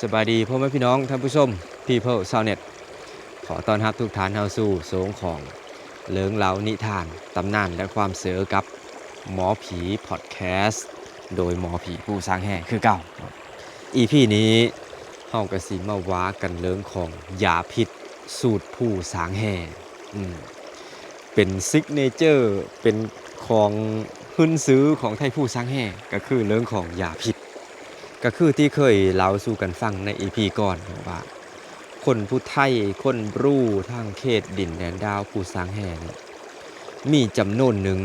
ສະບາຍດີພໍ່ແມ່ພີ່ນ້ອງທ່ານຜູ້ຊົມ People ຊາວເນັດ ຂໍຕ້ອນຮັບທຸກທ່ານເຂົ້າສູ່ໂຊງຂອງເລື່ອງລາວນິທານ ຕຳນານ ແລະ ຄວາມເຊື່ອກັບໝໍຜີ Podcast ໂດຍໝໍຜີຜູ້ສ້າງແຮ່ຄືເກົ່າ. ອີພີນີ້ເຮົາກໍຊິມາວ່າກັນເລື່ອງຂອງຢາພິດສູດຜູ້ສ້າງແຮ່. ອືມ ເປັນ signature ເປັນຂອງຮຶນຊືຂອງໄທຜູ້ສ້າງແຮ່ ກໍຄືເລື່ອງຂອງຢາພິດ. ກໍຄືທີ່ເຄີຍເລົ່າສູ່ກັນຟັງໃນອີພີກ່ອນວ່າ ຄົນຜູ້ໄທ ຄົນບຣູທາງເຂດດິນແດນດາວຜູ້ສ້າງແຮ່ນີ້ ມີຈຳນວນໜຶ່ງ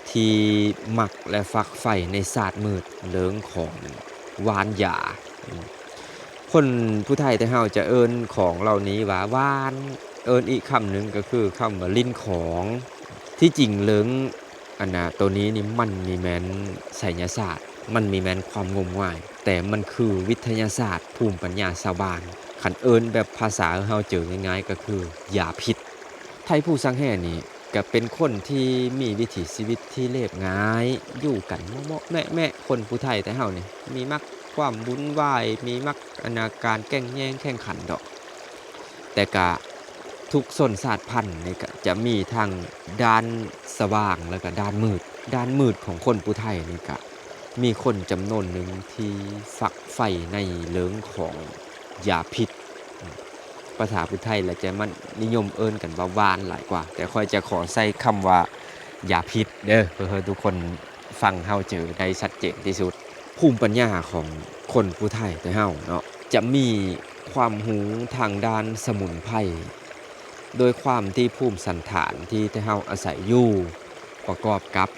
ທີ່ມັກ ແລະ ຝັກໃຝ່ໃນສາດມືດເລື່ອງຂອງຫວ່ານຢາ. ອືມ ຄົນຜູ້ໄທແຕ່ເຮົາຈະເອີ້ນຂອງເຫຼົ່ານີ້ວ່າຫວ່ານ, ເອີ້ນອີກຄຳໜຶ່ງກໍຄືຄຳວ່າຫຼິ້ນຂອງ. ທີ່ຈິງເລື່ອງ ອັນນ່າ ໂຕນີ້ນີ້ມັນມີແມ່ນໄສຍະສາດ, ມັນມີແມ່ນຄວາມງົມງາຍ, ແຕ່ມັນຄືວິທະຍາສາດ ພູມປັນຍາຊາວບ້ານ. ຄັນເອີ້ນແບບພາສາເຮົາເຈີງ່າຍໆ ກໍຄືຢາພິດ. ໄທຜູ້ສ້າງແຮ່ນີ້ ກໍເປັນຄົນທີ່ມີວິຖີຊີວິດທີ່ລຽບງ່າຍ, ຢູ່ກັນເໝາະໆແມະໆ. ຄົນຜູ້ໄທແຕ່ເຮົານີ້ ມີມັກຄວາມວຸ້ນວາຍ, ມີມັກ ອັນນ່າ ການແກ່ງແຍ່ງແຂ່ງຂັນດອກ. ແຕ່ກະທຸກຊົນຊາດພັນນີ້ກະຈະມີທັງດ້ານສະຫວ່າງ ແລະກະດ້ານມືດ. ດ້ານມືດຂອງຄົນຜູ້ໄທນີ້ກະມີຄົນຈຳນວນໜຶ່ງທີ່ຝັກໃຝ່ໃນເລື່ອງຂອງຢາພິດ. ພາສາຜູ້ໄທລະຈະມັກນິຍົມເອີ້ນກັນວ່າຫວ່ານຫຼາຍກວ່າ, ແຕ່ຂ້ອຍຈະຂໍໃຊ້ຄຳວ່າຢາພິດເດີ ເພື່ອໃຫ້ທຸກຄົນ ຟັງເຮົາເຈີໄດ້ຊັດເຈນທີ່ສຸດ. ພູມປັນຍາຂອງຄົນຜູ້ໄທແຕ່ເຮົາເນາະ ຈະມີຄວາມຮູ້ທາງດ້ານສະໝຸນໄພ ໂດຍຄວາມທີ່ພູມສັນຖານທີ່ແຕ່ເຮົາອາໄສຢູ່ ປະກອບກັບ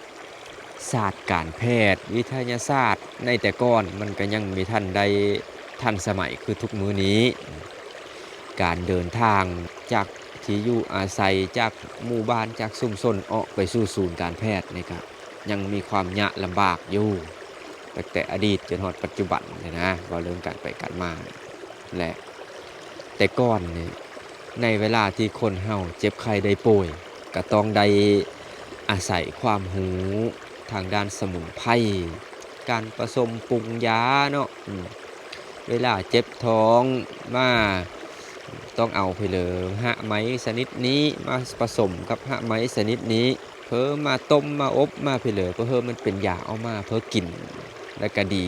ສາດການແພດ ວິທະຍາສາດ ໃນແຕ່ກ່ອນມັນກໍຍັງມີທັນໄດ້ທັນສະໄໝຄືທຸກມື້ນີ້. ການເດີນທາງຈາກທີ່ຢູ່ອາໄສ ຈາກໝູ່ບ້ານ ຈາກຊຸມຊົນອອກໄປສູ່ສູນການແພດນີ້ກະ ຍັງມີຄວາມຍາກລຳບາກຢູ່ ຕັ້ງແຕ່ອະດີດຈົນຮອດປັດຈຸບັນນີ້ນະ ເວົ້າເລື່ອງການໄປການມາ. ແລະ ແຕ່ກ່ອນນີ້ ໃນເວລາທີ່ຄົນເຮົາເຈັບໄຂ້ໄດ້ປ່ວຍ ກໍຕ້ອງໄດ້ອາໄສຄວາມຮູ້ທາງດ້ານສະໝຸນໄພ ການປະສົມປຸງຢາເນາະ. ອືມ ເວລາເຈັບທ້ອງມາ ຕ້ອງເອົາໄປເລີ ຮາກໄມ້ຊະນິດນີ້ມາປະສົມກັບຮາກໄມ້ຊະນິດນີ້ ເພີມາຕົ້ມມາອົບມາໄປເລີ ເພື່ອໃຫ້ມັນເປັນຢາອອກມາ ເພື່ອກິນແລ້ວກະດີ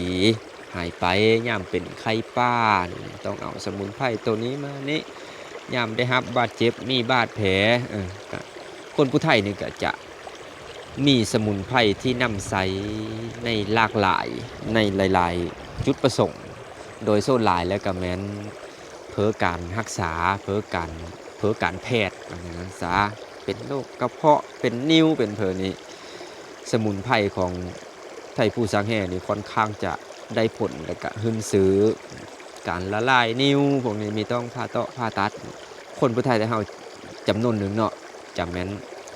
ຫາຍໄປ. ຍາມເປັນໄຂ້ປ່ານີ້ ຕ້ອງເອົາສະໝຸນໄພໂຕນີ້ມານີ້ ຍາມໄດ້ຮັບບາດເຈັບ ມີບາດແຜ ເອີ ກະ ຄົນຜູ້ໄທນີ້ກະຈະ ມີສະໝຸນໄພທີ່ນຳໃຊ້ໃນຫຼາກຫຼາຍ ໃນຫຼາຍໆຈຸດປະສົງ ໂດຍສ່ວນຫຼາຍແລ້ວກໍແມ່ນເພື່ອການຮັກສາ ເພື່ອການ ເພື່ອການແພດ ວ່າຊັ້ນຊະ. ເປັນໂລກກະເພາະ ເປັນນິ້ວ ເປັນເພີນີ້ ສະໝຸນໄພຂອງໄທພູສາງແຮ່ນີ້ຄ່ອນຂ້າງຈະໄດ້ຜົນ ແລ້ວກະຮຶນຊື່. ການລະລາຍນິ້ວພວກນີ້ ມີຕ້ອງຜ່າເຕາະຜ່າຕັດ ຄົນຜູ້ໄທແຕ່ເຮົາຈຳນວນໜຶ່ງເນາະ ຈະແມ່ນ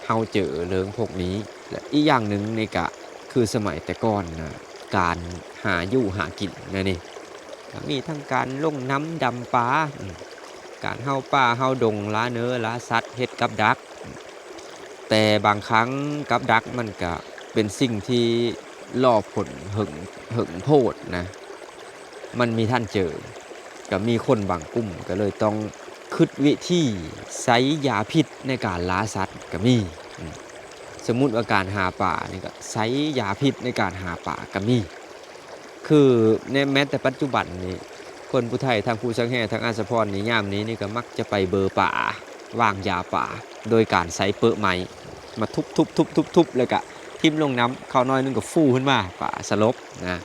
ເຮົາເຈີເລື່ອງພວກນີ້. ແລະ ອີກຢ່າງໜຶ່ງນີ້ກະຄືສະໄໝແຕ່ກ່ອນນະ ການຫາຢູ່ຫາກິນນະນີ້ ກະມີທັງການລົງນຳດຳປາ ອາ ການເຮົາປ່າເຮົາດົງ ລ່າເນີລ່າສັດ ເຮັດກັບດັກ. ແຕ່ບາງຄັ້ງກັບດັກມັນກະເປັນສິ່ງທີ່ລໍຜົນເຫິງ ເຫິງໂພດນະ ມັນມີທັນເຈີ. ກະມີຄົນບາງກຸ່ມກະເລີຍຕ້ອງຄຶດວິທີໃຊ້ຢາພິດໃນການລ່າສັດກະມີ. ອາ ສົມມຸດວ່າການຫາປານີ້ກະໃຊ້ຢາພິດໃນການຫາປາກະມີ. ຄືໃນແມ້ແຕ່ປັດຈຸບັນນີ້ ຄົນຜູ້ໄທ ທັງພູສັງແຮ່ ທັງອາດສະພອນນີ້ ຍາມນີ້ນີ້ກະມັກຈະໄປເບີປາ ວາງຢາປາ ໂດຍການໃຊ້ເປິ້ໄມ້ມາທຸບໆໆໆ ແລ້ວກະຖິ້ມລົງນ້ຳ ຄາວໜ້ອຍໜຶ່ງກະຟູຂຶ້ນມາ ປາສະຫຼົບນະ.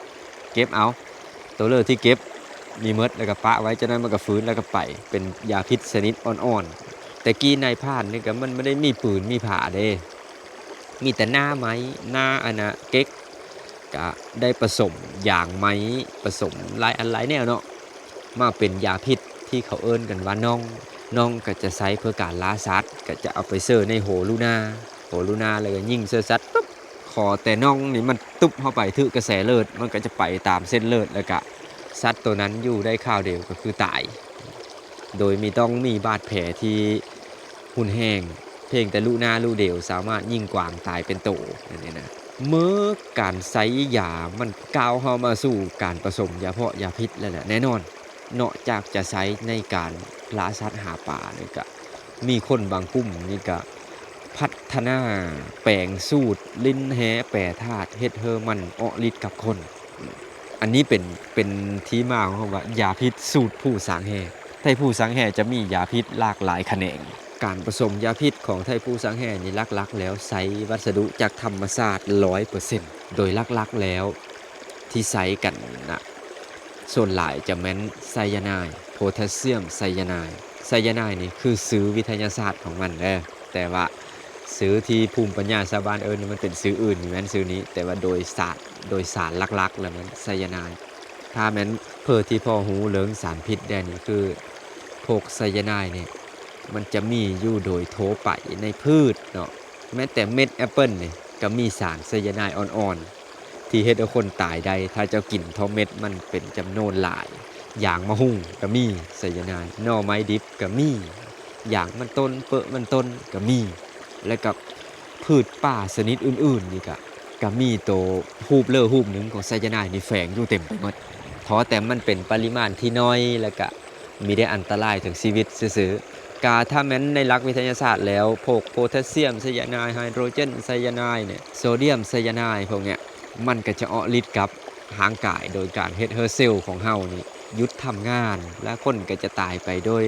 ເກັບເອົາ ໂຕເລີທີ່ເກັບມີໝົດ ແລ້ວກະປະໄວ້ ຈັກໜ້ອຍມັນກະຟື້ນ ແລ້ວກະໄປ ເປັນຢາພິດຊະນິດອ່ອນໆ. ແຕ່ກີ້ນາຍພານນີ້ກະມັນບໍ່ໄດ້ມີປືນມີຜາເດ້ ມີແຕ່ໜ້າໄມ້ ໜ້າ ອັນນ່າ ເກັກ ກະໄດ້ປະສົມຢາງໄມ້ ປະສົມຫຼາຍອັນຫຼາຍແນວເນາະ ມາເປັນຢາພິດທີ່ເຂົາເອີ້ນກັນວ່າໜອງ. ໜອງກະຈະໃຊ້ເພື່ອການລ່າສັດ ກະຈະເອົາໄປເສີໃນໂຫລູນາ ໂຫລູນາ ແລ້ວກະຍິງໃສ່ສັດ ປຶບ ຂໍແຕ່ໜອງນີ້ມັນຕຸບເຂົ້າໄປຖືກກະແສເລືອດ ມັນກະຈະໄປຕາມເສັ້ນເລືອດ ແລ້ວກະສັດໂຕນັ້ນຢູ່ໄດ້ຄາວດຽວກະຄືຕາຍ ໂດຍມີ ຕ້ອງມີບາດແຜທີ່ຮຸນແຮງ. ພຽງແຕ່ລຸນາລຸດຽວສາມາດຍິງກວາງຕາຍເປັນໂຕ ແບບນີ້ນະ. ເມື່ອການໃຊ້ຢາມັນກ້າວເຂົ້າມາສູ່ການປະສົມຢາເພາະຢາພິດແລ້ວແຫຼະ ແນ່ນອນ ນອກຈາກຈະໃຊ້ໃນການລ່າສັດຫາປານີ້ ກະມີຄົນບາງກຸ່ມນີ້ກະພັດທະນາແປງສູດ ຫຼິ້ນແຮ່ແປທາດ ເຮັດໃຫ້ມັນອອກລິດກັບຄົນ. ອັນນີ້ເປັນ ເປັນທີ່ມາຂອງຄຳວ່າຢາພິດສູດຜູ້ສ້າງແຮ່. ໄທຜູ້ສ້າງແຮ່ຈະມີຢາພິດຫຼາກຫຼາຍຂະແໜງ. ການປະສົມຢາພິດຂອງໄທຜູ້ສ້າງແຮ່ນີ້ ຫຼັກໆແລ້ວໃຊ້ວັດສະດຸຈາກທຳມະຊາດຮ້ອຍເປີເຊັນ ໂດຍຫຼັກໆແລ້ວທີ່ໃຊ້ກັນນະ ສ່ວນຫຼາຍຈະແມ່ນໄຊຍາໄນ ໂພແທສຊຽມໄຊຍາໄນ. ໄຊຍາໄນນີ້ຄືຊື່ວິທະຍາສາດຂອງມັນເດີ ແຕ່ວ່າຊື່ທີ່ພູມປັນຍາຊາວບ້ານເອີ້ນນີ້ ມັນເປັນຊື່ອື່ນ ບໍ່ແມ່ນຊື່ນີ້ ແຕ່ວ່າໂດຍສາດ ໂດຍສານຫຼັກໆແລ້ວແມ່ນໄຊຍາໄນ. ຖ້າແມ່ນເພີທີ່ພໍຮູ້ເລື່ອງສານພິດແດ່ນີ້ ຄືພວກໄຊຍາໄນນີ້ ມັນຈະມີຢູ່ໂດຍທົ່ວໄປໃນພືດເນາະ. ແມ້ແຕ່ເມັດແອັບເປິນນີ້ກະມີສານໄຊຍາໄນອ່ອນໆ ທີ່ເຮັດໃຫ້ຄົນຕາຍໄດ້ ຖ້າເຈົ້າກິນເທົ່າເມັດມັນເປັນຈຳນວນຫຼາຍ. ຢາງມະຮຸ່ງກະມີໄຊຍາໄນ, ໜໍ່ໄມ້ດິບກະມີ, ຢາງມັນຕົ້ນ, ເປິມັນຕົ້ນກະມີ ແລະກະພືດປ່າຊະນິດອື່ນໆນີ້ກະ ກະມີໂຕຮູບເລີຮູບໜຶ່ງຂອງໄຊຍາໄນນີ້ແຝງຢູ່ເຕັມໄປໝົດ. ເພາະແຕ່ມັນເປັນປະລິມານທີ່ໜ້ອຍ ແລະກະ ມີແຕ່ອັນຕະລາຍເຖິງຊີວິດຊື່ໆ. ກະຖ້າແມ່ນໃນຫຼັກວິທະຍາສາດແລ້ວ ພວກໂພແທສຊຽມໄຊຍາໄນ, ໄຮໂດຣເຈນໄຊຍາໄນນີ້, ໂຊດຽມໄຊຍາໄນພວກເນີ້ຍ ມັນກະຈະອອກລິດກັບຮ່າງກາຍ ໂດຍການເຮັດໃຫ້ເຊວຂອງເຮົານີ້ຢຸດທຳງານ ແລະຄົນກະຈະຕາຍໄປໂດຍ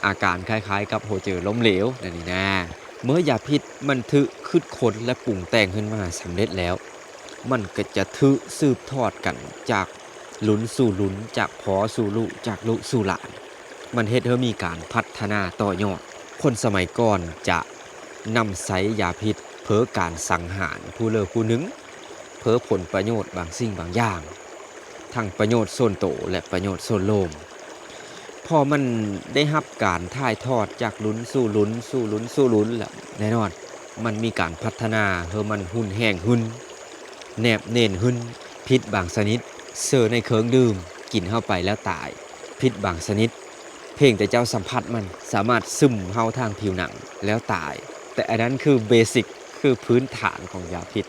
ອາການຄ້າຍໆກັບຫົວໃຈລົ້ມເຫຼວນັ້ນນີ້ນາ. ເມື່ອຢາພິດມັນຖືກຄິດຄົ້ນ ແລະປຸງແຕ່ງຂຶ້ນມາສຳເລັດແລ້ວ ມັນກະຈະຖືກສືບທອດກັນຈາກລຸ້ນສູ່ລຸ້ນ, ຈາກພໍ່ສູ່ລູກ, ຈາກລູກສູ່ຫຼານ. ມັນເຮັດໃຫ້ມີການພັດທະນາຕໍ່ຍອດ. ຄົນສະໄໝກ່ອນຈະນຳໃຊ້ຢາພິດເພື່ອການສັງຫານຜູ້ເລີຜູ້ໜຶ່ງ ເພື່ອຜົນປະໂຫຍດບາງສິ່ງບາງຢ່າງ, ທັງປະໂຫຍດສ່ວນໂຕ ແລະ ປະໂຫຍດສ່ວນລວມ. ເພາະມັນໄດ້ຮັບການຖ່າຍທອດຈາກລຸ້ນສູ່ລຸ້ນ, ສູ່ລຸ້ນສູ່ລຸ້ນ ແລະ ແນ່ນອນ ມັນມີການພັດທະນາໃຫ້ມັນຮຸນແຮງຂຶ້ນ, ແນບແໜ້ນຂຶ້ນ. ພິດບາງຊະນິດເຊີໃນເຄື່ອງດື່ມ ກິນເຂົ້າໄປແລ້ວຕາຍ. ພິດບາງຊະນິດ ພຽງແຕ່ເຈົ້າສຳຜັດມັນ ສາມາດຊຶມເຂົ້າທາງຜິວໜັງແລ້ວຕາຍ. ແຕ່ອັນນັ້ນຄືເບສິກ ຄືພື້ນຖານຂອງຢາພິດ.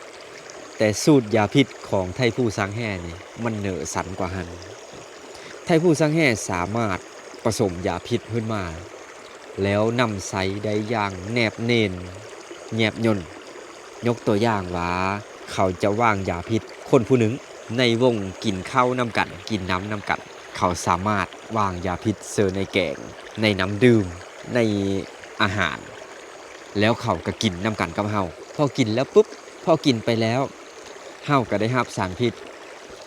ແຕ່ສູດຢາພິດຂອງໄທຜູ້ສ້າງແຮ່ນີ້ ມັນເໜີຊັ້ນກວ່າຫັ້ນ. ໄທຜູ້ສ້າງແຮ່ສາມາດປະສົມຢາພິດຂຶ້ນມາ ແລ້ວນຳໃຊ້ໄດ້ຢ່າງແນບແໜ້ນ ແຍບຍົນ. ຍົກຕົວຢ່າງວ່າ ເຂົາຈະວາງຢາພິດຄົນຜູ້ໜຶ່ງ ໃນວົງກິນເຂົ້ານຳກັນ, ກິນນ້ຳນຳກັນ, ເຂົາສາມາດວາງຢາພິດເຊີໃນແກງ, ໃນນ້ຳດື່ມ, ໃນອາຫານ ແລ້ວເຂົາກະກິນນຳກັນກັບເຮົາ. ພໍກິນແລ້ວປຶບ, ພໍກິນໄປແລ້ວ ເຮົາກະໄດ້ຮັບສານພິດ,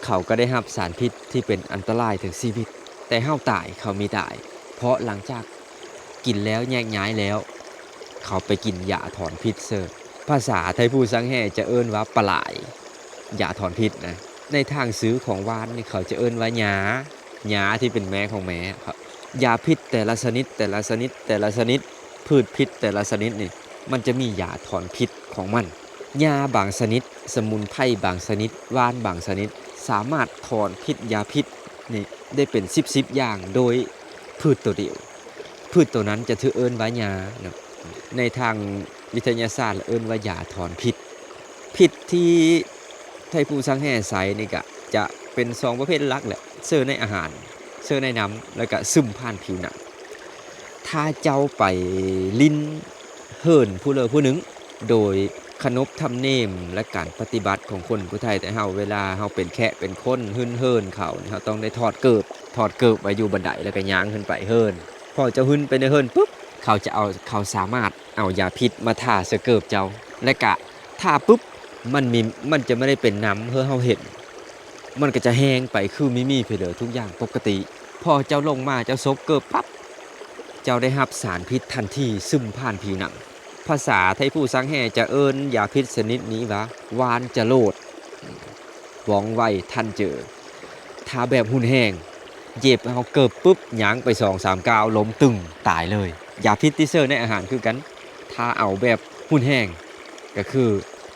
ເຂົາກະໄດ້ຮັບສານພິດທີ່ເປັນອັນຕະລາຍເຖິງຊີວິດ. ແຕ່ເຮົາຕາຍ, ເຂົາມີຕາຍ, ເພາະຫຼັງຈາກກິນແລ້ວ, ແຍກຍ້າຍແລ້ວ, ເຂົາໄປກິນຢາຖອນພິດເສີ. ພາສາໄທພູສັງແຮ່ຈະເອີ້ນວ່າປະຫຼາຍ, ຢາຖອນພິດນະ. ໃນທາງຊື່ຂອງຫວ່ານນີ້ ເຂົາຈະເອີ້ນວ່າຫຍ້າ, ຫຍ້າທີ່ເປັນແມ່ຂອງແມ່. ຢາພິດແຕ່ລະຊະນິດ, ແຕ່ລະຊະນິດ, ແຕ່ລະຊະນິດ, ພືດພິດແຕ່ລະຊະນິດນີ້ ມັນຈະມີຢາຖອນພິດຂອງມັນ. ຫຍ້າບາງຊະນິດ, ສະໝຸນໄພບາງຊະນິດ, ຫວ່ານບາງຊະນິດ ສາມາດຖອນພິດຢາພິດນີ້ໄດ້ເປັນສິບໆຢ່າງໂດຍພືດໂຕດຽວ. ພືດໂຕນັ້ນຈະຖືກເອີ້ນວ່າຫຍ້າເນາະ, ໃນທາງວິທະຍາສາດເອີ້ນວ່າຢາຖອນພິດ. ພິດທີ່ໄທພູສັງແຮ່ໃຊ້ນີ້ກະຈະເປັນສອງປະເພດຫຼັກແຫຼະ, ເຊີໃນອາຫານ, ເຊີໃນນ້ຳ ແລ້ວກະຊຶມຜ່ານຜິວໜັງ. ຖ້າເຈົ້າໄປຫຼິ້ນເຫີນຜູ້ເລີຜູ້ໜຶ່ງ ໂດຍຂະໜົບທຳນຽມ ແລະ ການປະຕິບັດຂອງຄົນຜູ້ໄທແຕ່ເຮົາ, ເວລາເຮົາເປັນແຂກເປັນຄົນ ຮຶ້ນເຫີນເຂົານີ້ ເຮົາຕ້ອງໄດ້ຖອດເກີບ, ຖອດເກີບໄວ້ຢູ່ບັນໄດ ແລ້ວກະຍ່າງຂຶ້ນໄປເຫີນ. ພໍເຈົ້າຮຶ້ນໄປໃນເຫີນປຶບ ເຂົາຈະເອົາ, ເຂົາສາມາດເອົາຢາພິດມາທາໃສ່ເກີບເຈົ້າ ແລະກະທາປຶບ ມັນມີ, ມັນຈະບໍ່ໄດ້ເປັນນ້ຳໃຫ້ເຮົາເຫັນ, ມັນກະຈະແຫ້ງໄປຄືມີ, ມີໄປເລີຍ ທຸກຢ່າງປົກກະຕິ. ພໍເຈົ້າລົງມາ ເຈົ້າສົບເກີບປັບ ເຈົ້າໄດ້ຮັບສານພິດທັນທີ ຊຶມຜ່ານຜິວໜັງ. ພາສາໄທພູສັງແຮ່ຈະເອີ້ນຢາພິດຊະນິດນີ້ວ່າ ຫວ່ານຈະໂລດ, ວ່ອງໄວທັນເຈີ. ຖ້າແບບຮຸນແຮງ ເຢັບເຮົາເກີບປຶບ ຍ່າງໄປສອງສາມກ້າວ ລົ້ມຕຶງ ຕາຍເລີຍ. ຢາພິດທີ່ເຊີໃນອາຫານຄືກັນ, ຖ້າເອົາແບບຮຸນແຮງ ກະຄື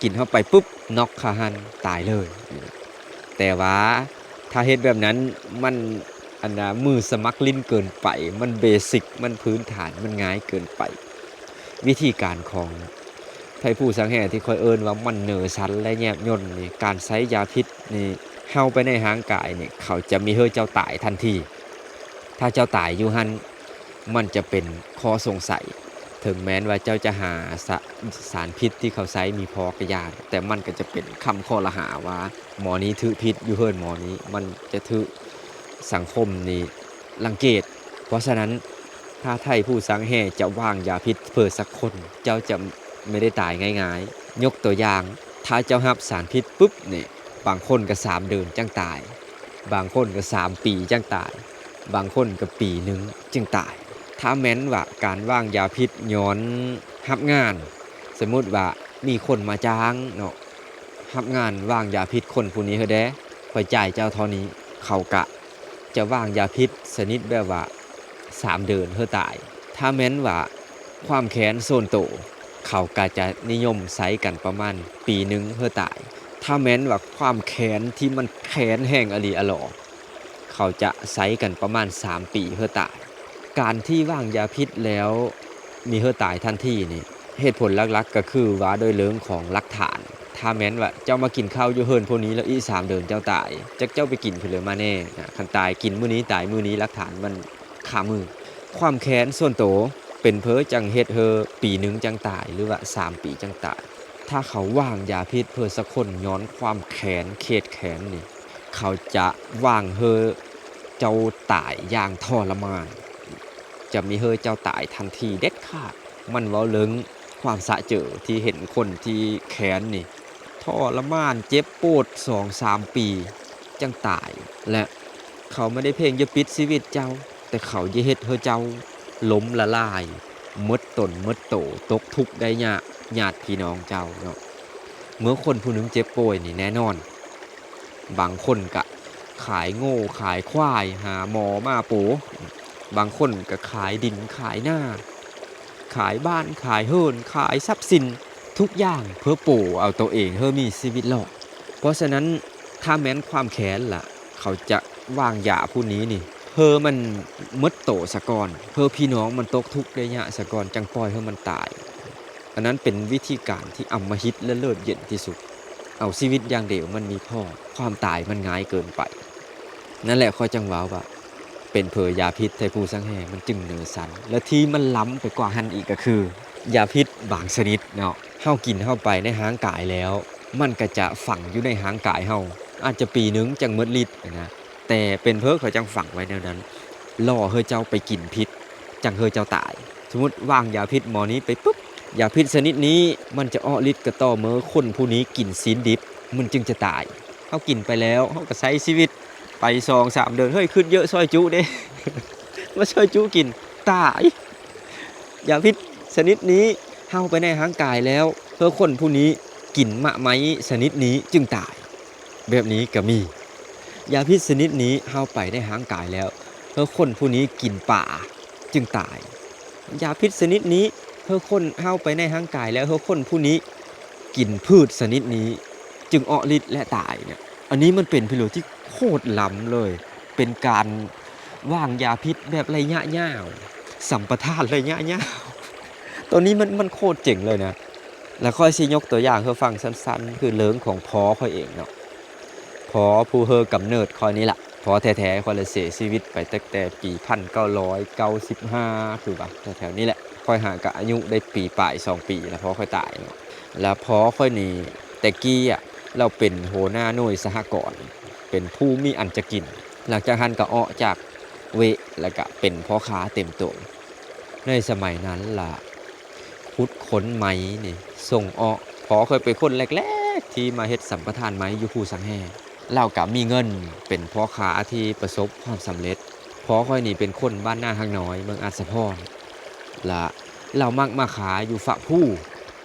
ກິນເຂົ້າໄປປຶບ ນັອກຄາຫັນ ຕາຍເລີຍ. ແຕ່ວ່າຖ້າເຮັດແບບນັ້ນ ມັນ ອັນນ່າ ມືສະໝັກຫຼິ້ນເກີນໄປ, ມັນເບສິກ, ມັນພື້ນຖານ, ມັນງ່າຍເກີນໄປ. ວິທີການຂອງ ໄພພູສັງແຮ່ທີ່ຂ້ອຍເອີ້ນວ່າມັນເນີສັນ ແລະ ແຍບຍົນນີ້ ການໃຊ້ຢາພິດນີ້ເຂົ້າໄປໃນຮ່າງກາຍນີ້ ເຂົາຈະມີເຮີເຈົ້າຕາຍທັນທີ. ຖ້າເຈົ້າຕາຍຢູ່ຫັ້ນ ມັນຈະເປັນຂໍ້ສົງໄສ ເຖິງແມ່ນວ່າເຈົ້າຈະຫາສະ ສານພິດທີ່ເຂົາໃຊ້ມີພໍກໍຢ່າ ແຕ່ມັນກໍຈະເປັນຄຳຂໍ້ລະຫາວ່າ ໝໍນີ້ຖືກຜິດຢູ່ເຮືອນໝໍນີ້ ມັນຈະຖືກສັງຄົມນີ້ລັງກຽດ. ເພາະສະນັ້ນ ຖ້າໄພພູສັງແຮ່ຈະວາງຢາພິດເພື່ອສັກຄົນ ເຈົ້າຈະໄມ່ໄດ້ຕາຍງ່າຍໆ. ຍົກຕົວຢ່າງ ຖ້າເຈົ້າຮັບສານພິດປຶບນີ້ ບາງຄົນກໍສາມເດືອນຈັ່ງຕາຍ, ບາງຄົນກໍສາມປີຈັ່ງຕາຍ, ບາງຄົນກໍປີໜຶ່ງຈຶ່ງຕາຍ. ຖ້າແມ່ນວ່າການວາງຢາພິດຍ້ອນຮັບງານ, ສົມມຸດວ່າມີຄົນມາຈ້າງເນາະ, ຮັບງານວາງຢາພິດຄົນຜູ້ນີ້ເຮີແດ່, ຂ້ອຍຈ່າຍເຈົ້າເທົ່ານີ້, ເຂົາກະຈະວາງຢາພິດຊະນິດແບບວ່າສາມເດືອນເຮີຕາຍ. ຖ້າແມ່ນວ່າຄວາມແຄ້ນສ່ວນໂຕ, ເຂົາກະຈະນິຍົມໃຊ້ກັນປະມານປີໜຶ່ງເຮີຕາຍ. ຖ້າແມ່ນວ່າຄວາມແຄ້ນທີ່ມັນແຄ້ນແຮງອີ່ຫຼີອີ່ຫຼໍ, ເຂົາຈະໃຊ້ກັນປະມານສາມປີເຮີຕາຍ. ການທີ່ວາງຢາພິດແລ້ວມີເຮີຕາຍທັນທີນີ້ ເຫດຜົນຫຼັກໆກໍຄືວ່າດ້ວຍເລື່ອງຂອງຫຼັກຖານ. ຖ້າແມ່ນວ່າເຈົ້າມາກິນເຂົ້າຢູ່ເຮືອນຜູ້ນີ້ແລ້ວອີກສາມເດືອນເຈົ້າຕາຍ, ຈັກເຈົ້າໄປກິນເພິ່ນເລີມາແນ່ນະ. ຄັນຕາຍກິນມື້ນີ້ຕາຍມື້ນີ້ ຫຼັກຖານມັນຄາມື. ຄວາມແຄ້ນສ່ວນໂຕ ເປັນເພີຈັ່ງເຮັດເຮີປີໜຶ່ງຈັ່ງຕາຍ ຫຼືວ່າສາມປີຈັ່ງຕາຍ. ຖ້າເຂົາວາງຢາພິດເພື່ອສັກຄົນຍ້ອນຄວາມແຄ້ນເຄດແຄ້ນນີ້ ເຂົາຈະວາງເຮີເຈົ້າຕາຍຢ່າງທໍລະມານ. ຈະມີເຮີເຈົ້າຕາຍທັນທີເດັດຂາດ. ມັນເວົ້າເລື່ອງຄວາມສະເຈີທີ່ເຫັນຄົນທີ່ແຄ້ນນີ້ທໍລະມານເຈັບປວດສອງສາມປີຈັ່ງຕາຍ ແລະ ເຂົາບໍ່ໄດ້ເພງຈະປິດຊີວິດເຈົ້າ, ແຕ່ເຂົາຈະເຮັດໃຫ້ເຈົ້າລົ້ມລະລາຍ, ໝົດຕົນໝົດໂຕ, ຕົກທຸກໄດ້ຍາກ, ຍາດພີ່ນ້ອງເຈົ້າເນາະ. ເມື່ອຄົນຜູ້ໜຶ່ງເຈັບປ່ວຍນີ້ ແນ່ນອນ ບາງຄົນກະຂາຍງົວຂາຍຄວາຍຫາໝໍມາໂປ, ບາງຄົນກະຂາຍດິນຂາຍນາ, ຂາຍບ້ານຂາຍເຮືອນ, ຂາຍຊັບສິນທຸກຢ່າງເພື່ອໂປເອົາໂຕເອງໃຫ້ມີຊີວິດລອດ. ເພາະສະນັ້ນ ຖ້າແມ່ນຄວາມແຄ້ນລະ ເຂົາຈະວາງຢາຜູ້ນີ້ນີ້ ເພື່ອມັນໝົດໂຕສາກ່ອນ, ເພື່ອພີ່ນ້ອງມັນຕົກທຸກໄດ້ຍາກສາກ່ອນ, ຈັ່ງປ່ອຍໃຫ້ມັນຕາຍ. ອັນນັ້ນເປັນວິທີການທີ່ອຳມະຫິດ ແລະ ເລີດເຢັນທີ່ສຸດ. ເອົາຊີວິດຢ່າງດຽວມັນມີພໍ, ຄວາມຕາຍມັນງ່າຍເກີນໄປ. ນັ້ນແຫຼະ ຂ້ອຍຈັ່ງເວົ້າວ່າ ເປັນເພີຢາພິດໄທພູສັງແຮ່ມັນຈຶ່ງເນີສັນ ແລະ ທີ່ມັນລ້ຳໄປກວ່າຫັ້ນອີກກໍຄື ຢາພິດບາງຊະນິດເນາະ ເຮົາກິນເຂົ້າໄປໃນຮ່າງກາຍແລ້ວ ມັນກໍຈະຝັງຢູ່ໃນຮ່າງກາຍເຮົາ ອາດຈະປີໜຶ່ງຈັ່ງໝົດລິດນະ. ແຕ່ເປັນເພີເຂົາຈັ່ງຝັງໄວ້ແນວນັ້ນ ລໍໃຫ້ເຈົ້າໄປກິນພິດ ຈັ່ງໃຫ້ເຈົ້າຕາຍ. ສົມມຸດວາງຢາພິດໝໍນີ້ໄປປຶບ ຢາພິດຊະນິດນີ້ມັນຈະອອກລິດກໍຕໍ່ເມື່ອຄົນຜູ້ນີ້ກິນຊີ້ນດິບ ມັນຈຶ່ງຈະຕາຍ. ເຮົາກິນໄປແລ້ວ ເຮົາກໍໃຊ້ຊີວິດໄປສອງສາມເດືອນ, ເຮີ້ຍ ຄຶດເຍີະ ຊອຍຈຸເດ້ ມາຊອຍຈຸກິນ ຕາຍ. ຢາພິດຊະນິດນີ້ເຂົ້າໄປໃນຮ່າງກາຍແລ້ວ ເຮີ້ຍ ຄົນຜູ້ນີ້ກິນໝາກໄມ້ຊະນິດນີ້ຈຶ່ງຕາຍ. ແບບນີ້ກໍມີ. ຢາພິດຊະນິດນີ້ເຂົ້າໄປໃນຮ່າງກາຍແລ້ວ ເຮີ້ຍ ຄົນຜູ້ນີ້ກິນປາຈຶ່ງຕາຍ. ຢາພິດຊະນິດນີ້ ເຮີ້ຍ ຄົນເຂົ້າໄປໃນຮ່າງກາຍແລ້ວ ເຮີ້ຍ ຄົນຜູ້ນີ້ກິນພືດຊະນິດນີ້ຈຶ່ງອອກລິດ ແລະ ຕາຍເນຍ. ອັນນີ້ມັນເປັນພິໂລທີ່ໂຄດລ້ຳເລີຍ, ເປັນການວາງຢາພິດແບບໄລຍະຍາວ, ສຳປະທານໄລຍະຍາວ. ໂຕນີ້ມັນ ມັນໂຄດເຈັງເລີຍນະ. ແລ້ວຂ້ອຍຊິຍົກຕົວຢ່າງໃຫ້ຟັງສັ້ນໆ ຄືເລື່ອງຂອງພໍ່ຂ້ອຍເອງເນາະ. ພໍ່ຜູ້ໃຫ້ກຳເນີດຂ້ອຍນີ້ລະ, ພໍ່ແທ້ໆຂ້ອຍລະເສຍຊີວິດໄປຕັ້ງແຕ່ປີພັນເກົ້າຮ້ອຍເກົ້າສິບຫ້າ ຄືວ່າແຖວໆນີ້ແຫຼະ. ຂ້ອຍຫາກະອາຍຸໄດ້ປີປາຍສອງປີລະພໍ່ຂ້ອຍຕາຍເນາະ. ລະພໍ່ຂ້ອຍນີ້ແຕ່ກີ້ອະ ລາວເປັນຫົວໜ້າໜ່ວຍສະຫະກອນ, ເປັນຜູ້ມີອັນຈະກິນ. ຫຼັງຈາກຫັ້ນກະອອກຈາກເວະ ລະກະເປັນພໍ່ຄ້າເຕັມໂຕ. ໃນສະໄໝນັ້ນລະ ຂຸດຄົ້ນໄມ້ນີ້ສົ່ງອອກ. ພໍ່ຂ້ອຍເປັນຄົນແລກໆທີ່ມາເຮັດສຳປະທານໄມ້ຢູ່ພູສັງແຮ່. ລາວກະມີເງິນ, ເປັນພໍ່ຄ້າທີ່ປະສົບຄວາມສຳເລັດ. ພໍ່ຂ້ອຍນີ້ເປັນຄົນບ້ານນາຮັກນ້ອຍ ເມືອງອາດສະພອນ ລະລາວມັກມາຂາຍຢູ່ຟາກພູ.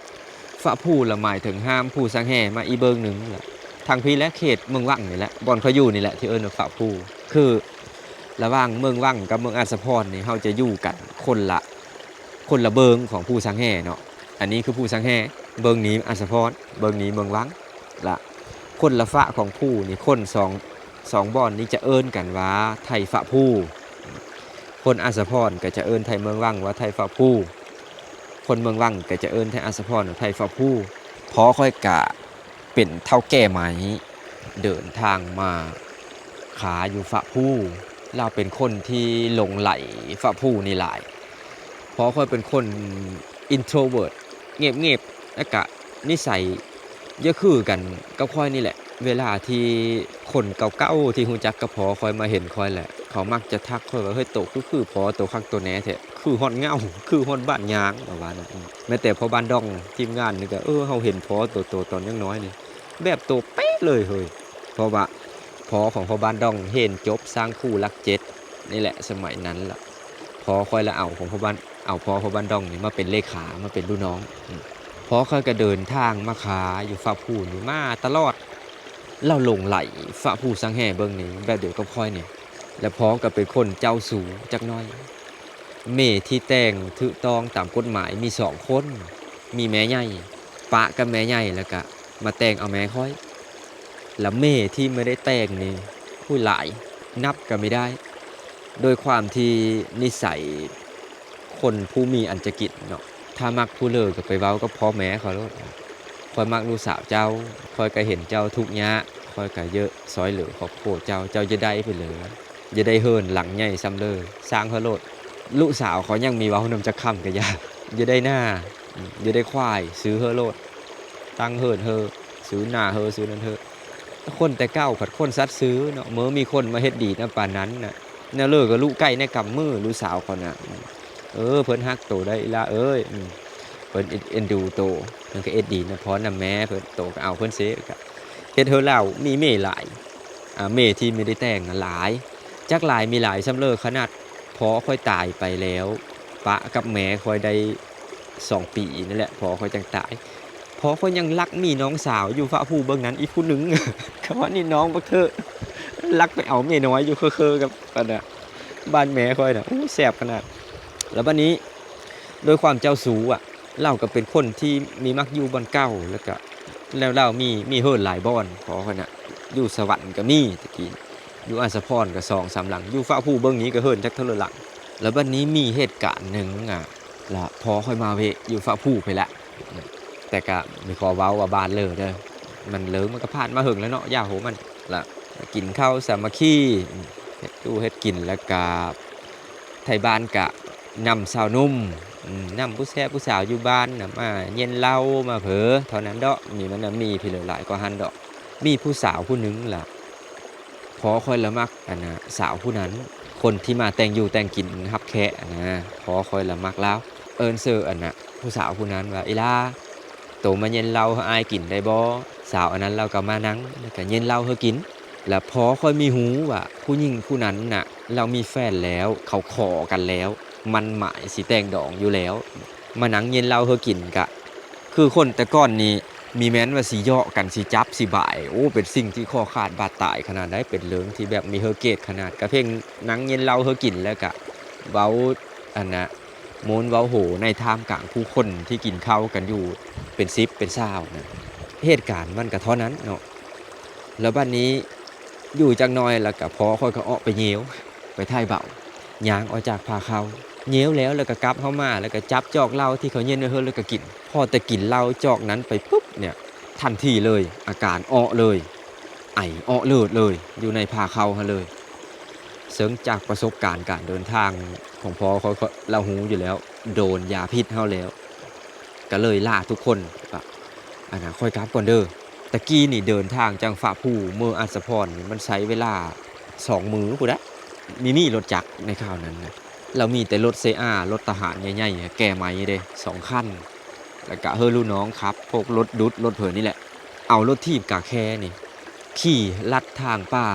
ຟາກພູລະໝາຍເຖິງຮ່າມພູສັງແຮ່ມາອີກເບິ່ງໜຶ່ງລະ ທາງພີ້ແຫຼະ ເຂດເມືອງວັງນີ້ແຫຼະ ບ່ອນຂ້ອຍຢູ່ນີ້ແຫຼະ ທີ່ເອີ້ນວ່າຟາກພູ. ຄືລະຫວ່າງເມືອງວັງກັບເມືອງອາດສະພອນນີ້ ເຮົາຈະຢູ່ກັນຄົນລະ ຄົນລະເບິ່ງຂອງພູສັງແຮ່ເນາະ. ອັນນີ້ຄືພູສັງແຮ່, ເບິ່ງນີ້ອາດສະພອນ, ເບິ່ງນີ້ເມືອງວັງ. ລະຄົນລະຟາກຂອງພູນີ້ ຄົນສອງ ສອງບ່ອນນີ້ຈະເອີ້ນກັນວ່າໄທຟາກພູ, ຄົນອາດສະພອນກໍຈະເອີ້ນໄທເມືອງວັງວ່າໄທຟາກພູ. ຄົນເມືອງວັງກໍຈະເອີ້ນໄທອາດສະພອນວ່າໄທຟ້າພູ. ພໍ່ຂ້ອຍກະເປັນເຖົ້າແກ່ໄມ້ ເດີນທາງມາຂາຢູ່ຟ້າພູ. ລາວເປັນຄົນທີ່ຫຼົງໄຫຼຟ້າພູນີ້ຫຼາຍ. ພໍ່ຂ້ອຍເປັນຄົນ introvert ງຽບໆ ແລ້ວກະນິໄສຈະຄືກັນກັບຂ້ອຍນີ້ແຫຼະ. ເວລາທີ່ຄົນເກົ່າໆທີ່ຮູ້ຈັກກັບພໍ່ຂ້ອຍມາເຫັນຂ້ອຍແຫຼະ ເຂົາມັກຈະທັກຂ້ອຍວ່າ ເຮີ້ຍ ໂຕຄື ຄືພໍ່ ໂຕຄັກໂຕແນ່ແທ້ ຄືຮອດເຫງົາ ຄືຮອດບ້ານຍາງ ປະມານນັ້ນ. ແມ້ແຕ່ພໍ່ບ້ານດອງ ທີມງານນີ້ກໍ ເອີ ເຮົາເຫັນພໍ່ໂຕ ໂຕຕອນຍັງນ້ອຍນີ້ ແບບໂຕເປະເລີຍເຮີ້ຍ. ເພາະວ່າພໍ່ຂອງພໍ່ບ້ານດອງຮຽນຈົບຊ່າງຄູ່ຫຼັກເຈັດນີ້ແຫຼະ ສະໄໝນັ້ນລະ ພໍ່ຂ້ອຍລະເອົາຂອງພໍ່ບ້ານ ເອົາພໍ່ພໍ່ບ້ານດອງນີ້ມາເປັນເລຂາ ມາເປັນລູກນ້ອງ. ອືມ ພໍ່ຂ້ອຍກໍເດີນທາງມາຂາຢູ່ຟ້າພູນີ້ມາຕະຫຼອດ. ລາວຫຼົງໄຫຼຟ້າພູສັງແຫເບິ່ງນີ້ແບບດຽວກັບຂ້ອຍນີ້. ແລະພໍ່ກໍເປັນຄົນເຈົ້າຊູ້ຈັກໜ້ອຍ. ເມທີ່ແຕ່ງຖືກຕ້ອງຕາມກົດໝາຍມີສອງຄົນ ມີແມ່ໃຫຍ່ ປະກັບແມ່ໃຫຍ່ ແລ້ວກະມາແຕ່ງເອົາແມ່ຂ້ອຍ. ລະເມທີ່ບໍ່ໄດ້ແຕ່ງນີ້ ໂອ້ຍ ຫຼາຍ ນັບກໍບໍ່ໄດ້. ໂດຍຄວາມທີ່ນິໄສຄົນຜູ້ມີອັນຈະກິນເນາະ ຖ້າມັກຜູ້ເລີກໍໄປເວົ້າກັບພໍ່ແມ່ເຂົາໂລດ ຂ້ອຍມັກລູກສາວເຈົ້າ ຂ້ອຍກໍເຫັນເຈົ້າທຸກຍາກ ຂ້ອຍກໍຢາກຊ່ອຍເຫຼືອຄອບຄົວເຈົ້າ ເຈົ້າຢ່າໄດ້ໄປເລີຍ ຢ່າໄດ້ເຮືອນຫຼັງໃຫຍ່ຊ່ຳເລີ ຊ່າງເຮີ້ໂລດ. ລູກສາວເຂົາຍັງມີເວົ້ານຳຈັກຄຳກໍຢ່າ ຢ່າໄດ້ນາ ຢ່າໄດ້ຄວາຍ ຊື້ເຮີ້ໂລດ ຕັ້ງເຮືອນເຮີ້ ຊື້ນາເຮີ້ ຊື້ນັ້ນເຮີ້. ຄົນແຕ່ເກົ່າພັດຄົນສັດຊື່ເນາະ ເມື່ອມີຄົນມາເຮັດດີນຳປານນັ້ນນະ ແນວເລີກໍລູກໄກ່ໃນກຳມື ລູກສາວເຂົານະ. ເອີ ເພິ່ນຮັກໂຕໄດ໋ອີ່ຫຼ້າເອີຍ ເພິ່ນເອັນ ເອັນດູໂຕ ເພິ່ນກໍເຮັດດີນຳພໍ່ນຳແມ່ເພິ່ນ ໂຕກໍເອົາເພິ່ນເຊ ກໍເຮັດໃຫ້ລາວມີເມຫຼາຍ ອ່າ ເມທີ່ບໍ່ໄດ້ແຕ່ງນະຫຼາຍ ຈັກຫຼາຍມີຫຼາຍຊ່ຳເລີ ຂະໜາດພໍ່ຂ້ອຍຕາຍໄປແລ້ວ ປະກັບແມ່ຂ້ອຍໄດ້ສອງປີນີ້ແຫຼະ ພໍ່ຂ້ອຍຈັ່ງຕາຍ. ພໍ່ຂ້ອຍຍັງລັກມີນ້ອງສາວຢູ່ຟ້າພູເບື້ອງນັ້ນອີກຜູ້ໜຶ່ງ ຄຳວ່ານີ້ນ້ອງບັກເທີ ລັກໄປເອົາເມນ້ອຍຢູ່ເຄີໆກັບອັນນະ ບ້ານແມ່ຂ້ອຍນະ ໂອ້ ແຊບຂະໜາດ. ແລ້ວບັດນີ້ ໂດຍຄວາມເຈົ້າຊູ້ອະ ລາວກໍເປັນຄົນທີ່ມີມັກຢູ່ບ່ອນເກົ່າ ແລ້ວກະ ແລ້ວລາວມີ ມີເຮືອນຫຼາຍບ່ອນ ພໍ່ຂ້ອຍນະ ຢູ່ສະຫວັນກໍມີແຕ່ກີ້ ຢູ່ອາດສະພອນກໍສອງສາມຫຼັງ ຢູ່ຟ້າພູເບື້ອງນີ້ກໍເຮືອນຈັກເທົ່າໃດຫຼັງ. ແລ້ວບັດນີ້ມີເຫດການໜຶ່ງອະ ລະພໍ່ຂ້ອຍມາເວະຢູ່ຟ້າພູພຸ້ນແຫຼະ ແຕ່ກະບໍ່ຂໍເວົ້າວ່າບ້ານເລີເດີ ມັນເລີມັນກໍຜ່ານມາເຫິງແລ້ວເນາະ ຢ່າໂຫມັນ. ລະກິນເຂົ້າສາມັກຄີ ເຮັດຢູ່ເຮັດກິນ ແລ້ວກະໄທບ້ານກະນຳສາວໜຸ່ມ ອືມ ນຳຜູ້ແຊບຜູ້ສາວຢູ່ບ້ານນະ ມາເຢັນເຫຼົ້າມາເຜີ ເທົ່ານັ້ນດອກ ມີມັນນະມີພີເລີຫຼາຍກວ່າຫັ້ນດອກ. ມີຜູ້ສາວຜູ້ໜຶ່ງລະ ພໍ່ຂ້ອຍລະມັກອັນນະ ສາວຜູ້ນັ້ນ ຄົນທີ່ມາແຕ່ງຢູ່ແຕ່ງກິນຮັບແຂກຫັ້ນນະ ພໍ່ຂ້ອຍລະມັກລາວ ເອີ້ນຊື່ອັນນະ ຜູ້ສາວຜູ້ນັ້ນວ່າ ອີ່ຫຼ້າ ໂຕມາເຢັນເຫຼົ້າໃຫ້ອ້າຍກິນໄດ້ບໍ່? ສາວອັນນັ້ນລາວກໍມານັ່ງ ແລ້ວກໍເຢັນເຫຼົ້າໃຫ້ກິນ. ລະພໍ່ຂ້ອຍມີຮູ້ວ່າຜູ້ຍິງຜູ້ນັ້ນນະ ລາວມີແຟນແລ້ວ ເຂົາຂໍກັນແລ້ວ ໝັ້ນໝາຍຊິແຕ່ງດອງຢູ່ແລ້ວ ມານັ່ງເຢັນເຫຼົ້າໃຫ້ກິນ ກະຄືຄົນແຕ່ກ່ອນນີ້ ມີແມ່ນວ່າຊິເຍາະກັນ ຊິຈັບຊິບາຍ ໂອ້ ເປັນສິ່ງທີ່ຄໍຂາດບາດຕາຍຂະໜາດໃດ ເປັນເລື່ອງທີ່ແບບມີເຮີເກດຂະໜາດ ກະເພງນັ່ງເຢັນເຫຼົ້າເຮີກິນ ແລ້ວກະເວົ້າອັນນະ ໂມນເວົ້າໂຫໃນທ່າມກາງຜູ້ຄົນທີ່ກິນເຂົ້າກັນຢູ່ເປັນສິບເປັນຊາວນະ ເຫດການມັນກະເທົ່ານັ້ນເນາະ. ແລ້ວບັດນີ້ຢູ່ຈັກໜ້ອຍ ແລ້ວກະພໍ່ຂ້ອຍກໍອອກໄປເຫຍ່ວ ໄປຖ່າຍເບົາ ຍ່າງອອກຈາກພາເຂົ້າ ເຫຍ່ວແລ້ວ ແລ້ວກໍກັບເຂົ້າມາ ແລ້ວກໍຈັບຈອກເຫຼົ້າທີ່ເຂົາເຢັນໄວ້ເຮີ ແລ້ວກໍກິນ. ພໍແຕ່ກິນເຫຼົ້າຈອກນັ້ນໄປປຸບເນ່ຍ ທັນທີເລີຍ ອາການອອກເລີຍ ໄອອອກເລີດເລີຍ ຢູ່ໃນພາເຂົ້າຫັ້ນເລີຍ. ເຊິ່ງຈາກປະສົບການການເດີນທາງຂອງພໍ່ຂ້ອຍ ລາວຮູ້ຢູ່ແລ້ວ ໂດນຢາພິດເຮົາແລ້ວ ກໍເລີຍລາທຸກຄົນວ່າ ອັນນະ ຂ້ອຍກັບກ່ອນເດີ. ຕະກີ້ນີ້ເດີນທາງຈາກຟ້າພູເມືອອາດສະພອນນີ້ ມັນໃຊ້ເວລາສອງມື້ພຸ້ນນະ ມີມີລົດຈັກໃນຄາວນັ້ນນະ ລາວມີແຕ່ລົດເຊອາ ລົດທະຫານໃຫຍ່ໆ ແກ່ໄມ້ເດ້ ສອງຄັນ ແລ້ວກະເຮີລູກນ້ອງຂັບ ພວກລົດດຸດລົດເພີນີ້ແຫຼະ ເອົາລົດຖີບກາແຄນີ້ ຂີ່ລັດທາງປ່າ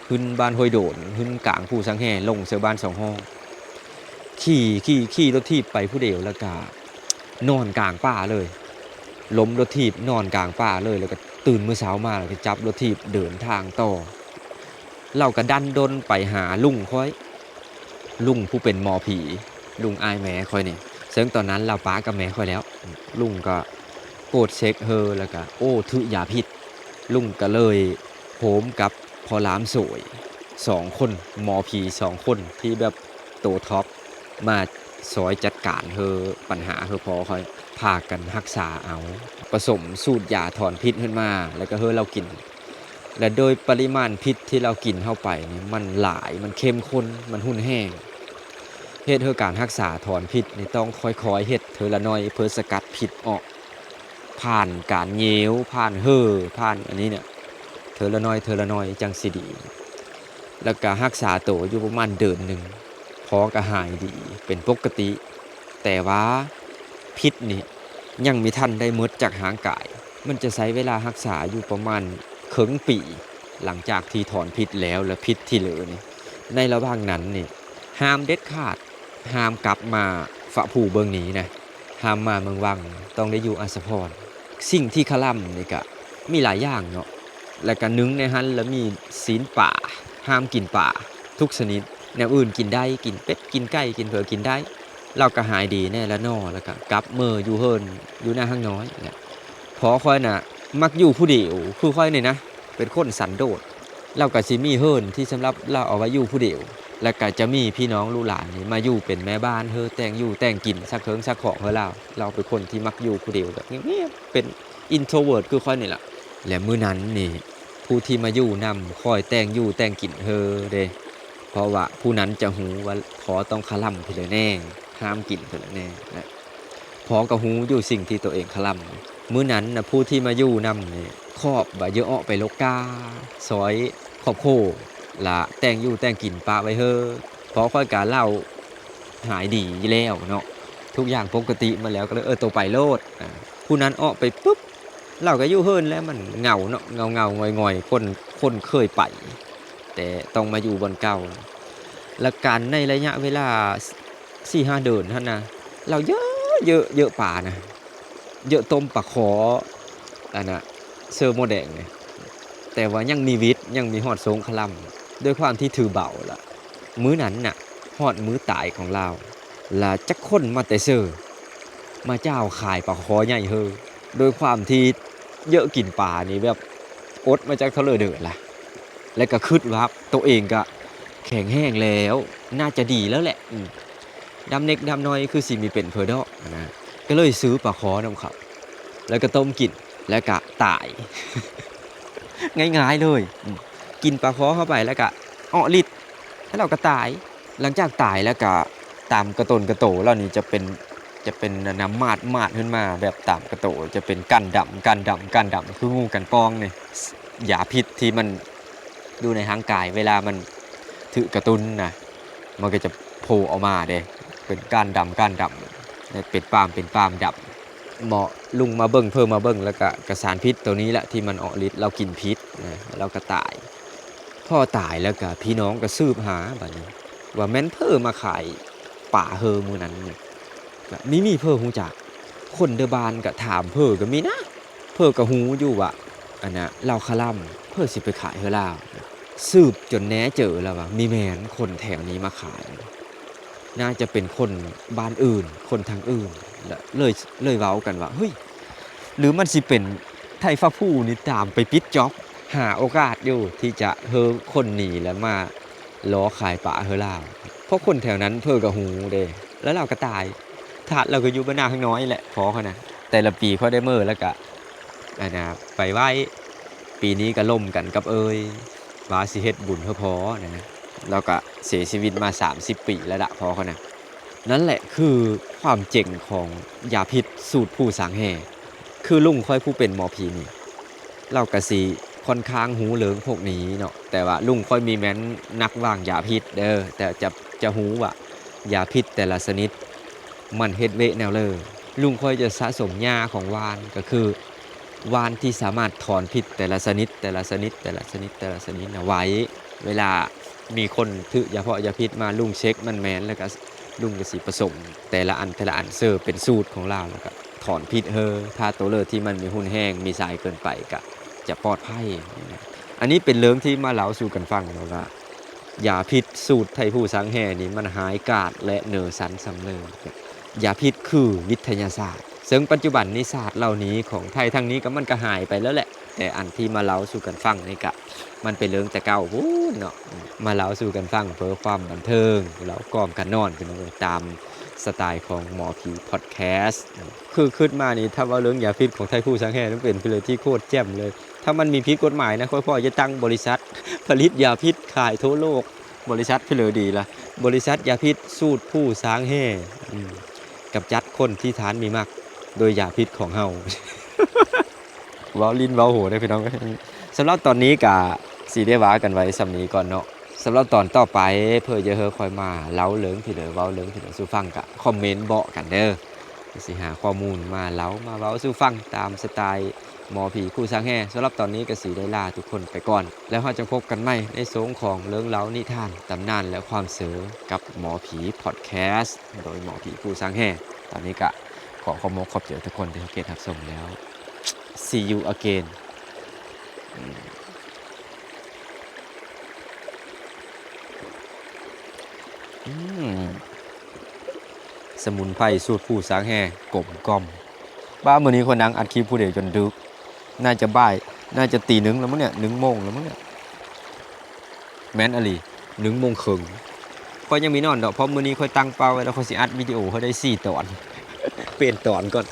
ຂຶ້ນບ້ານຫ້ວຍໂດນ ຂຶ້ນກາງພູສັງແຫ ລົງໃສ່ບ້ານສອງຫ້ອງ ຂີ່ ຂີ່ ຂີ່ລົດຖີບໄປຜູ້ດຽວ ແລ້ວກະນອນກາງປ່າເລີຍ ລົ້ມລົດຖີບນອນກາງປ່າເລີຍ ແລ້ວກະຕື່ນມື້ເຊົ້າມາ ແລ້ວກະຈັບລົດຖີບເດີນທາງຕໍ່. ລາວກະດັນດົນໄປຫາລຸງຂ້ອຍ ລຸງຜູ້ເປັນໝໍຜີ ລຸງອ້າຍແມ່ຂ້ອຍນີ້ ເຊິ່ງຕອນນັ້ນລາວປະກັບແມ່ຂ້ອຍແລ້ວ ລຸງກໍກວດເຊັກເຮີ ແລ້ວກະ ໂອ້ ຖືກຢາພິດ ລຸງກໍເລີຍໂຮມກັບພໍ່ລາມໂສຍສອງຄົນ ໝໍຜີສອງຄົນທີ່ແບບໂຕທັອບ ມາ ຊ່ອຍຈັດການເຮີ ບັນຫາເຮີພໍ່ຂ້ອຍ ພາກັນຮັກສາເອົາ ປະສົມສູດຢາຖອນພິດເຮີມາ ແລ້ວກໍເຮີລາວກິນ ແລະ ໂດຍປະລິມານພິດທີ່ລາວກິນເຂົ້າໄປນີ້ ມັນຫຼາຍ ມັນເຂັ້ມຂຸ້ນ ມັນຮຸນແຮງ ເຮັດໃຫ້ການຮັກສາຖອນພິດນີ້ຕ້ອງຄ່ອຍໆເຮັດເທື່ອລະໜ້ອຍ ເພື່ອສະກັດພິດອອກ ຜ່ານການເຫຍວ ຜ່ານເຫີ່ ຜ່ານອັນນີ້ນະ ເທື່ອລະໜ້ອຍ ເທື່ອລະໜ້ອຍຈັ່ງຊິດີ ແລ້ວກະຮັກສາໂຕຢູ່ປະມານເດືອນໜຶ່ງ ພໍກະຫາຍດີເປັນປົກກະຕິ ແຕ່ວ່າພິດນີ້ຍັງມີທັນໄດ້ໝົດຈາກຮ່າງກາຍ ມັນຈະໃຊ້ເວລາຮັກສາຢູ່ປະມານເຄິ່ງປີ ຫຼັງຈາກທີ່ຖອນພິດແລ້ວ ແລະ ພິດທີ່ເຫຼືອນີ້ ໃນລະຫວ່າງນັ້ນນີ້ ຫ້າມເດັດຂາດ ຫ້າມກັບມາຟະພູເບື້ອງນີ້ນະ ຫ້າມມາເມືອງວັງ ຕ້ອງໄດ້ຢູ່ອາສະພອນ ສິ່ງທີ່ຄະລຳນີ້ກະມີຫຼາຍຢ່າງເນາະ ແລ້ວກະໜຶ່ງໃນຫັ້ນລະມີຊີ້ນປາ ຫ້າມກິນປາທຸກຊະນິດ ແນວອື່ນກິນໄດ້ ກິນເປັດ ກິນໄກ່ ກິນເຜີ ກິນໄດ້ ລາວກະຫາຍດີແດ່ລະໜໍ່ ແລ້ວກະກັບເມືອຢູ່ເຮືອນ ຢູ່ໜ້າຮ້າງນ້ອຍ ແລະ ພໍ່ຂ້ອຍນະມັກຢູ່ຜູ້ດຽວ ຄືຂ້ອຍນີ້ນະ ເປັນຄົນສັນໂດດ ລາວກະຊິມີເຮືອນທີ່ສຳລັບລາວເອົາໄວ້ຢູ່ຜູ້ດຽວ ແລ້ວກະຈະມີພີ່ນ້ອງລູກຫຼານນີ້ມາຢູ່ເປັນແມ່ບ້ານເຮີ ແຕ່ງຢູ່ແຕ່ງກິນ ຊັກເຄື່ອງຊັກຂອງເຮີລາວ ລາວເປັນຄົນທີ່ມັກຢູ່ຜູ້ດຽວແບບງຽບໆ ເປັນ introvert ຄືຂ້ອຍນີ້ລະ ແລະ ມື້ນັ້ນນີ້ ຜູ້ທີ່ມາຢູ່ນຳຂ້ອຍແຕ່ງຢູ່ແຕ່ງກິນເຮີເດ້ ເພາະວ່າຜູ້ນັ້ນຈະຮູ້ວ່າພໍ່ຕ້ອງຄະລຳພີລະແໜ່ງ ຫ້າມກິນພີລະແໜ່ງ ແລະ ພໍ່ກໍຮູ້ຢູ່ສິ່ງທີ່ໂຕເອງຄະລຳ. ມື້ນັ້ນນະ ຜູ້ທີ່ມາຢູ່ນຳນີ້ ຂອບວ່າເຢີອອອກໄປລົກກ້າ ຊອຍຂອບໂຄ້ງ ລະແຕ່ງຢູ່ແຕ່ງກິນປະໄວ້ເຮີ. ພໍ່ຂ້ອຍກະເລົ່າຫາຍດີຢູ່ແລ້ວເນາະ ທຸກຢ່າງປົກກະຕິໝົດແລ້ວ ກໍເລີຍ ເອີ ໂຕໄປໂລດ. ອາ ຜູ້ນັ້ນອອກໄປປຶບ ລາວກໍຢູ່ເຮືອນແລ້ວ ມັນເຫງົາເນາະ ເຫງົາໆ ຫງອຍໆ ຄົນ ຄົນເຄີຍໄປ ແຕ່ຕ້ອງມາຢູ່ບ່ອນເກົ່າ. ລະການໃນໄລຍະເວລາ ສີ່ຫ້າເດືອນຫັ້ນນະ ລາວເຢີອະ ເຢີອະ ເຢີອະປານະ ເຢີອະຕົ້ມປາຄໍ ອັນນະ ເຊີໝໍ້ແດງນີ້ ແຕ່ວ່າຍັງມີວິດ ຍັງມີຮອດໂຊງຄະລຳ ດ້ວຍຄວາມທີ່ຖືເບົາລະ ມື້ນັ້ນນະ ຮອດມື້ຕາຍຂອງລາວ ລະຈັກຄົນມາແຕ່ເຊີ ມາຈ້າວຂາຍປາຄໍໃຫຍ່ເຮີ ໂດຍຄວາມທີ່ເຢີະກິນປານີ້ແບບອົດມາຈັກເທົ່າເລີເດີລະ ແລະກະຄຶດວ່າໂຕເອງກະແຂງແຮງແລ້ວ ໜ້າຈະດີແລ້ວແຫຼະ ອາ ດຳເນັກດຳໜ້ອຍຄືຊິມີເປັນເພີດອກຫັ້ນນະ ກະເລີຍຊື້ປາຄໍນຳເຂົາ ແລ້ວກະຕົ້ມກິນ ແລ້ວກະຕາຍ ງ່າຍໆເລີຍ ອາ ກິນປາຄໍເຂົ້າໄປ ແລ້ວກະອອກລິດ ແລ້ວລາວກໍຕາຍ. ຫຼັງຈາກຕາຍແລ້ວກໍຕາມກະຕົນກະໂຕລາວນີ້ຈະເປັນ ຈະເປັນອັນນະ ໝາດໆຂຶ້ນມາ ແບບຕາມກະໂຕຈະເປັນກ້ານດຳ ກ້ານດຳ ກ້ານດຳ ຄືງູກັນປອງນີ້ ຢາພິດທີ່ມັນຢູ່ໃນຮ່າງກາຍ ເວລາມັນຖືກກະຕຸ້ນນະ ມັນກໍຈະໂຜ່ອອກມາເດ້ ເປັນກ້ານດຳ ກ້ານດຳ ເປັນປາມ ເປັນປາມດຳ. ໝໍລຸງມາເບິ່ງ ເພີມາເບິ່ງ ແລ້ວກະ ກະສານພິດໂຕນີ້ແຫຼະທີ່ມັນອອກລິດ ລາວກິນຜິດນະ ລາວກໍຕາຍ. ພໍຕາຍແລ້ວກະພີ່ນ້ອງກໍສືບຫາບາດນີ້ ວ່າແມ່ນເພີມາຂາຍປາເຮີມື້ນັ້ນນີ້ ກະມີ ມີເພີຮູ້ຈັກ ຄົນໃນບ້ານກະຖາມເພີກໍມີນະ ເພີກໍຮູ້ຢູ່ວ່າ ອັນນະ ລາວຄະລຳ ເພີຊິໄປຂາຍເຮີລາວ. ສືບຈົນແນເຈີແລ້ວວ່າມີແມ່ນຄົນແຖວນີ້ມາຂາຍ ໜ້າຈະເປັນຄົນບ້ານອື່ນ ຄົນທາງອື່ນ ແລ້ວເລີຍ ເລີຍເວົ້າກັນວ່າ ເຮີ້ຍ ຫຼືມັນຊິເປັນໄທຟາກພູນີ້ຕາມໄປປິດຈອບ ຫາໂອກາດຢູ່ທີ່ຈະເຮີຄົນໜີ ແລ້ວມາລໍຂາຍປາເຮີລາວ ເພາະຄົນແຖວນັ້ນເພິ່ນກໍຮູ້ເດ້ ແລ້ວລາວກໍຕາຍ ທາດລາວກໍຢູ່ບ້ານນາຂ້າງນ້ອຍແຫຼະ ພໍ່ຂ້ອຍນະ. ແຕ່ລະປີຂ້ອຍໄດ້ເມີແລ້ວກະ ອັນນະ ໄປໄຫວ້ ປີນີ້ກໍລົມກັນກັບເອີຍ ວ່າຊິເຮັດບຸນເພື່ອພໍ່ນະ ລາວກະເສຍຊີວິດມາສາມສິບປີແລ້ວລະ ພໍ່ຂ້ອຍນະ. ນັ້ນແຫຼະຄືຄວາມເຈັງຂອງຢາພິດສູດຜູ້ສາງແຮ່ ຄືລຸງຂ້ອຍຜູ້ເປັນໝໍຜີນີ້ ລາວກະຊິຂ້ອນຂ້າງຮູ້ເລື່ອງພວກນີ້ເນາະ ແຕ່ວ່າລຸງຂ້ອຍມີແມ່ນນັກວາງຢາພິດເດີ ແຕ່ຈະ ຈະຮູ້ວ່າຢາພິດແຕ່ລະຊະນິດ ມັນເຮັດວຽກແນວເລີ. ລຸງຂ້ອຍຈະສະສົມຫຍ້າຂອງຫວ່ານ ກໍຄືຫວ່ານທີ່ສາມາດຖອນພິດແຕ່ລະຊະນິດ ແຕ່ລະຊະນິດ ແຕ່ລະຊະນິດ ແຕ່ລະຊະນິດນະໄວ້ ເວລາມີຄົນຖືກຢາເພາະຢາພິດມາ ລຸງເຊັກມັນແມ່ນ ແລ້ວກໍລຸງກໍຊິປະສົມແຕ່ລະອັນ ແຕ່ລະອັນ ເຊີເປັນສູດຂອງລາວ ແລ້ວກໍຖອນພິດເຮີ ຖ້າໂຕເລີທີ່ມັນມີຮຸນແຮງ ມີຊາຍເກີນໄປ ກໍຈະປອດໄພ. ອັນນີ້ເປັນເລື່ອງທີ່ມາເລົ່າສູ່ກັນຟັງວ່າ ຢາພິດສູດໄທຜູ້ສາງແຮ່ນີ້ ມັນຮ້າຍກາດ ແລະ ເໜີຊັ້ນສ່ຳເລີ. ຢາພິດຄືວິທະຍາສາດ ເຊິ່ງປັດຈຸບັນນີ້ສາດເຫຼົ່ານີ້ຂອງໄທທາງນີ້ກໍ ມັນກໍຫາຍໄປແລ້ວແຫຼະ ແຕ່ອັນທີ່ມາເລົ່າສູ່ກັນຟັງນີ້ກະ ມັນເປັນເລື່ອງແຕ່ເກົ່າພຸ້ນເນາະ ມາເລົ່າສູ່ກັນຟັງເພື່ອຄວາມບັນເທີງ ເລົ່າກ່ອມກັນນອນ ພີ່ນ້ອງເອີຍ ຕາມ ສະຕາຍຂອງໝໍຜີພອດແຄສ. ຄືຄິດມານີ້ ຖ້າເວົ້າເລື່ອງຢາພິດຂອງໄທພູສາງແຮ່ ມັນເປັນເລື່ອງທີ່ໂຄດແຈ່ມເລີຍ. ຖ້າມັນມີຜິດກົດໝາຍນະ ຂ້ອຍພໍຈະຕັ້ງບໍລິສັດຜະລິດຢາພິດຂາຍທົ່ວໂລກ. ບໍລິສັດເພິ່ນເລີດີລະ ບໍລິສັດຢາພິດສູດພູສາງແຮ່ ອືມ ກຳຈັດຄົນທີ່ທ່ານມີມັກໂດຍຢາພິດຂອງເຮົາ. ເວົ້າຫຼິ້ນເວົ້າຫົວເດີພີ່ນ້ອງ. ສຳລັບຕອນນີ້ກະຊິໄດ້ວ່າກັນໄວ້ສ່ຳນີ້ກ່ອນເນາະ. ສຳລັບຕອນຕໍ່ໄປ ເພື່ອຈະໃຫ້ຂ້ອຍມາເລົ່າເລື່ອງພີເລີ ເວົ້າເລື່ອງພີເລີສູ່ຟັງ ກະຄອມເມັນບອກກັນເດີ. ຊິຫາຂໍ້ມູນມາເລົ່າມາເວົ້າສູ່ຟັງຕາມສະຕາຍໝໍຜີພູສາງແຮ່. ສຳລັບຕອນນີ້ກະຊິໄດ້ລາທຸກຄົນໄປກ່ອນ ແລ້ວເຮົາຈະພົບກັນໃໝ່ໃນໂຊນຂອງເລື່ອງເລົ່ານິທານ, ຕຳນານ ແລະ ຄວາມເຊີກັບໝໍຜີພອດແຄສ ໂດຍໝໍຜີພູສາງແຮ່. ຕອນນີ້ກະຂໍຂອບອົກຂອບໃຈທຸກຄົນທີ່ໃຫ້ກຽດຮັບຊົມແລ້ວ. See you again. ອືມ ສະໝຸນໄພສູດພູສາງແຮ່ ກົມກ່ອມ. ບ້າ ມື້ນີ້ຂ້ອຍນັ່ງອັດຄລິບຜູ້ດຽວຈົນດຶກ ໜ້າຈະບ່າຍ ໜ້າຈະຕີໜຶ່ງແລ້ວມັ້ງເນຍ ໜຶ່ງໂມງແລ້ວມັ້ງເນຍ. ແມ່ນອີ່ຫຼີ ໜຶ່ງໂມງເຄິ່ງ. ຂ້ອຍຍັງມີນອນດອກ ເພາະມື້ນີ້ຂ້ອຍຕັ້ງເປົ້າໄວ້ແລ້ວ ຂ້ອຍຊິອັດວິດີໂອໃຫ້ໄດ້ສີ່ຕອນ ປ່ຽນຕອນກ່ອນ.